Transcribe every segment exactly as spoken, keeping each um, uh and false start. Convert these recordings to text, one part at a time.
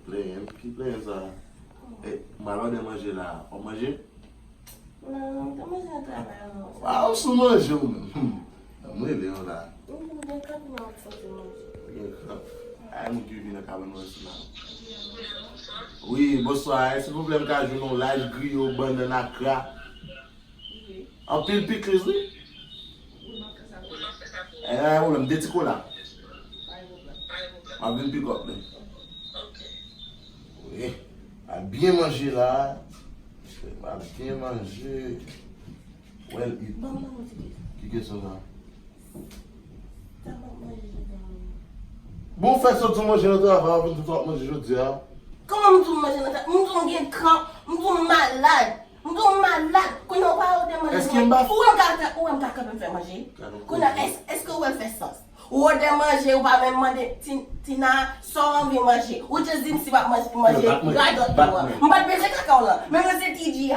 Plenyen, ki plenyen sa? E, m al òdè manje la. W ap manje? Non, m te manje nan travay an. Waw, ou sou manje ou menm. Hmm. Ban m rele w la. M gen kran pou m ap santi manje. Gen kran. Ay, moun ki vin nan kabann mwen sou la. Wi, bonswa. Silvouplè, m ka jwenn yon laj griyo, bannann akra. Anpil pikliz, wi. E, pa gen pwoblèm, de ti kola. M ap vin pick up li. Wi. M ap byen manje la. M ap byen manje. Well eat. Ban mwen yon ti kesyon. Ki kesyon sa? Sa m ap manje jodi a menm? Bon, w fèk sot sou manje nan travay, w vin di w ap manje jodi a. Kòman m di w m manje nan travay? M di w m gen kran, m di w m malad. M di w m malad. Kounye a w pa wè w te manje. Èske m pa... Ou wè m ka fè, ou wè m ka kanpe m fè manje? Kounye a, èske, èske w wè l fè sans? Ou òdè manje, ou pa menm mande Ti-, Tina, sa w anvi manje. Ou just di m si w ap manje, manje radòt yo an. M pa t bezwen kaka w lan. Men mwen se T G I,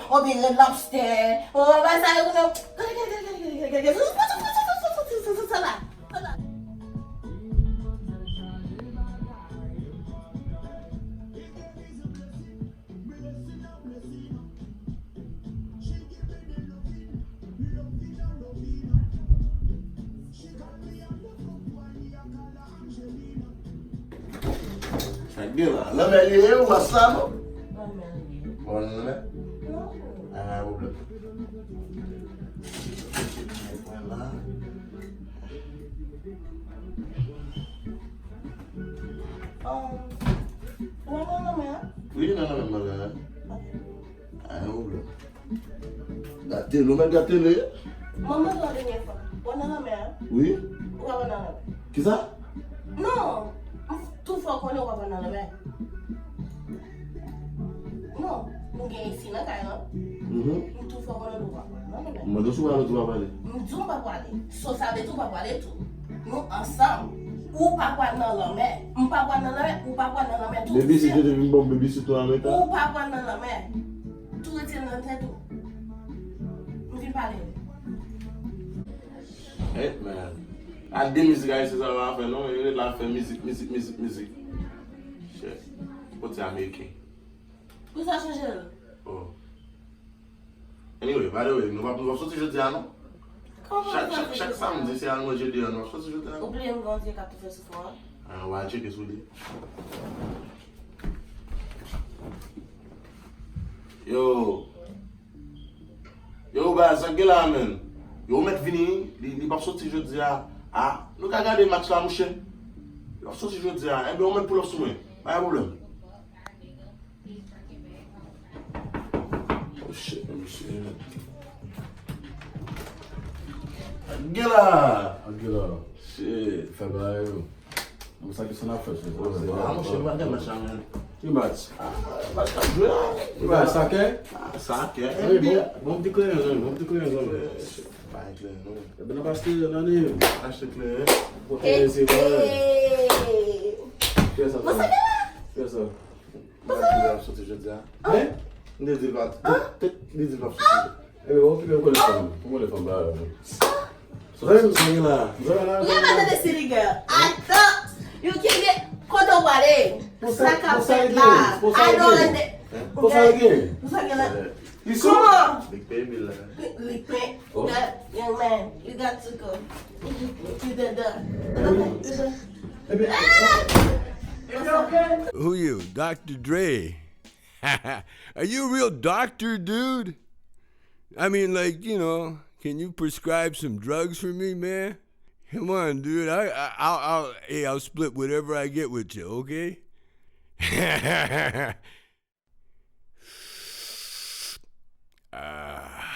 oubyen Red Lobster, ou wè sa yo, non. Gade, gade, gade, gade, gade, gade, gade. Sa la. Sa la. Sa k gen la? Lanmè li ye ou mas la non? Lanmè li ye. Bon, lanmè? Non. Ah, pa gen pwoblèm. Ou nan lanmè a? Wi, nan lanmè m nan la. Ok. Pa gen pwoblèm. Gade tele, ou mèt gade tele. Manman, jan dènye fwa. Ou nan lanmè a? Wi. Ou pa nan lanmè? Kisa? Non. M tou fè w konnen ou pa nan lanmè. Non. Nou gen isi nan kay lan. Mhm. M tou fè w konnen ou pa nan lanmè. M mande w si w prale, ou pa prale. M di w m pa prale. So sa vle di ou pa prale tou. Nou ansanm. Ou pa pral nan lanmè. M pa pral nan lanmè. Ou pa pral nan lanmè. Tou babysit, yo te vin ban m babysit nan lanmè ta. Ou pa pral nan lanmè. Tou retire nan tèt ou. M vin pale. Hey, man. A de mizik ayisyen sa yo ap fè, non? Yo ret la ap fè mizik, mizik, mizik, mizik. Shit. Kote ameriken? Pou sa chanje l? Oh. Anyway, by the way, nou p ap, nou p ap soti jodi a, non? Kòman chak, chak, chak samdi, se al manje deyò, nou p ap soti jodi a, non? Ou bliye m gen yon zye k ap toufe sou fon an? Ah, w al tcheke sou li. Yo. Yo, baz, sa k gen la, menn? Yo, ou mèt vini, li, li p ap soti jodi a. Ah, nou ka gade match la, mouche. Li p ap soti jodi a. Enben, ou mèt pull up sou mwen. Pa gen pwoblèm. Oh shit, let me see. Gela! Gela. Shit. Fè bagay yo. Bon, sa ki sa n ap fè, se sa. Ah, monchè, nou pa gen match la, man. Ki match? Ah, match k ap jwe a. Ki match, sakè? Ah, sakè. N B A. Bon, bon, bon, ti kleren, zanmi, bon, ti kleren, zanmi. Pa gen kleren, non. Ebyen, n ap achte nan li. Achte kleren. Pote se bagay. Fè sa. Bon, sa gen la. Fè sa. Mwen di l ap soti jodi a. Hein? M te di l pa, te, te, li di l p ap soti. Ebyen, okipe pou lè fanm. Pou lè fanm la. Zanmi m, sa gen la. Zanmi la. Ou gentan tande City Girl? Atò, yo ki gen kote w prale? Sa k ap fèt la? Pou sa l gen? Pou sa l gen? Pou sa l gen la? Li sou? Kòman? Li peye bil la. Li peye. Oh. That young man, you got to go. To the door. Ebyen, Who you, Doctor Dre? Are you a real doctor, dude? I mean, like, you know, can you prescribe some drugs for me, man? Come on, dude. I, I, I'll, I'll, hey, I'll split whatever I get with you, okay? Ah.